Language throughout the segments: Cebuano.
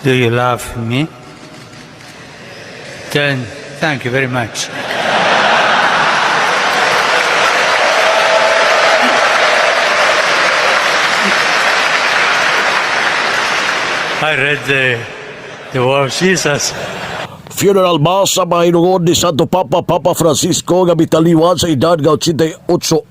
Do you love me? Then thank you very much. I read the word of Jesus. Funeral Mass sa mahinungod ni Santo Papa, Papa Francisco, nga mitaliwan sa edad nga 88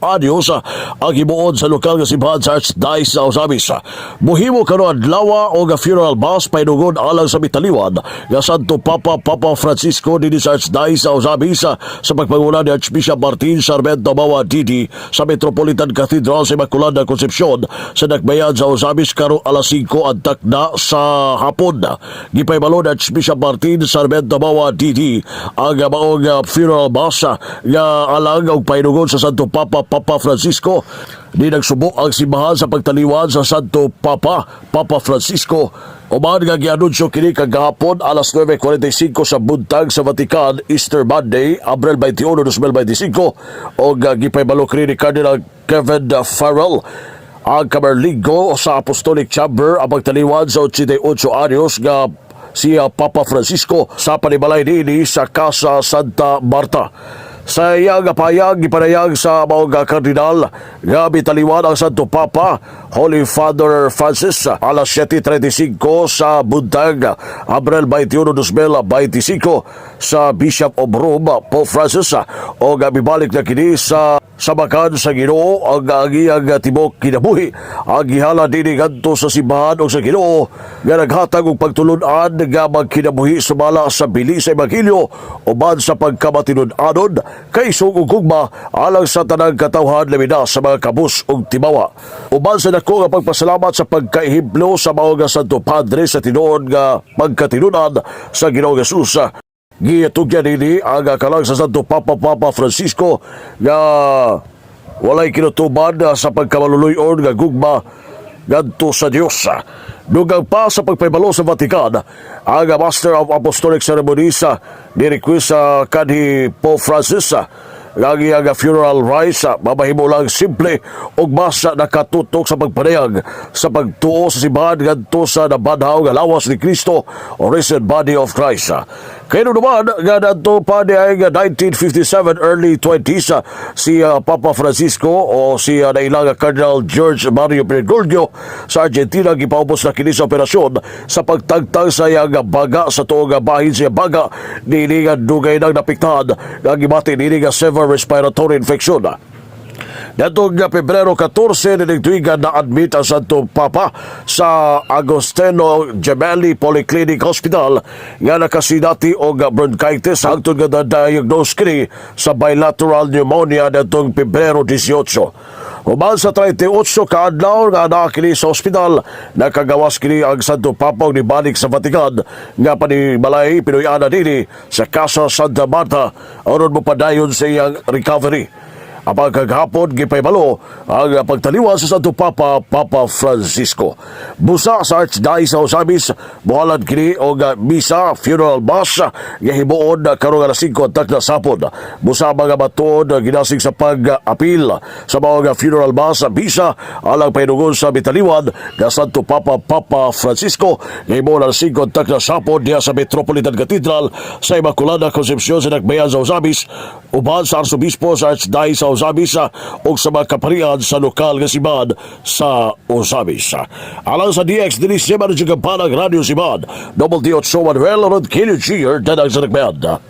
anyos ang himuon sa lokal nga simbahan sa Archdiocese sa Ozamiz. Muhimo karon adlaw o nga funeral mass pahinungod alang sa mitaliwan nga Santo Papa, Papa Francisco, dinhi sa Archdiocese sa Ozamiz sa pagpanguna ni Archbishop Martin Sarmiento Mawa DD sa Metropolitan Cathedral sa Immaculada Concepcion sa Dakbayan sa Ozamiz karong alas 5 ang takna sa hapon. Gipaybalo ni Archbishop Martin Sarmiento Mawa DD ang maong funeral mass nga alang og pahinungod sa Santo Papa, Papa Francisco. Di nagsubo ang simbahan sa pagtaliwan sa Santo Papa, Papa Francisco. Uman nga gianunsyo kini kagahapon alas 9:45 sa buntag sa Vatican, Easter Monday, Abril 21, 2025, og gipaybalo kini ni Cardinal Kevin Farrell, ang Camerlengo sa Apostolic Chamber, ang pagtaliwan sa 88 anyos nga si Papa Francisco sa panimalay niini sa Casa Santa Marta. Sa iyang payag, gipanayag sa maong kardinal nga mitaliwan ang Santo Papa, Holy Father Francis, alas 7:35 sa buntag, Abril 21, 2025, sa Bishop of Rome, Pope Francis, o mibalik na kini sa samakan sa Ginoo ang iyang tibok kinabuhi ang gihala dinhi ngadto sa simbahan ug sa Ginoo nga naghatag og pagtulun-an nga magkinabuhi sumala sa bili sa ebanghelyo uban sa pagkamatinud-anon, kaisog ug gugma alang sa tanang katawhan, labi na sa mga kabus ug timawa. Uban sa dako nga pagpasalamat sa pagkaehemplo sa mao nga Santo Padre sa tinuod nga pagkatinunan sa Ginoong Jesus, gitugyan nini ang kalag sa Santo Papa, Papa Francisco, nga walay kinutuban sa pagkamaluluyon nga gugma ngadto sa Dios. Dugang pa sa pagpahibalo sa Vatican, ang Master of Apostolic Ceremonies ni request sa kanhi Pope Francis nga ang iyang funeral rites mamahimo lang simple ug mas nakatutok sa pagpanayag sa pagtuo sa simbahan ngadto sa nabanhaw nga lawas ni Kristo o risen body of Christ. Kaya naman nga nadto pa ni ay 1957, early 20s, si Papa Francisco o si nailang Cardinal George Mario Bergoglio sa Argentina, gipaubos na kini sa operasyon sa pagtagtag sa iyang baga sa tuong bahin sa iyang baga niini nga dugay nang napiktahan nga gibati niini nga severe respiratory infection. Netong Pebrero 14 nining tuiga, na-admit ang Santo Papa sa Agostino Gemelli Polyclinic Hospital nga nakasinati og bronchitis hangtod nga na-diagnose kini sa bilateral pneumonia netong Pebrero 18. Human sa 38 kaadlaw nga naa kini sa ospital, nakagawas kini ang Santo Papa ug nibalik sa Vatican nga panimalay pinuy-ana dinhi sa Casa Santa Marta aron mopadayon sa iyang recovery. Apang kagahapon gipaybalo ang pagtaliwan sa Santo Papa, Papa Francisco. Busa sa Archdiocese sa Ozamiz, muhalad kini og misa, funeral mass nga himuon karong alas 5 ang takna sa hapon. Busa mga matuod ginasig sa pag-apil sa mga funeral mass sa misa alang pahinungod sa mitaliwan nga Santo Papa, Papa Francisco, nga himuon alas 5 ang takna sa hapon diha sa Metropolitan Cathedral sa Immaculada Concepcion sa Dakbayan sa Ozamiz uban sa Arsobispo sa Archdiocese sa Ozamiz ug sa mga kaparian sa lokal nga simbahan sa Ozamiz. Alang sa DX Dinis Sema ng Kampanang Radio Simbahan, Double D 8 Manuel Rodquillo Jr. Danang sa Dakbayan.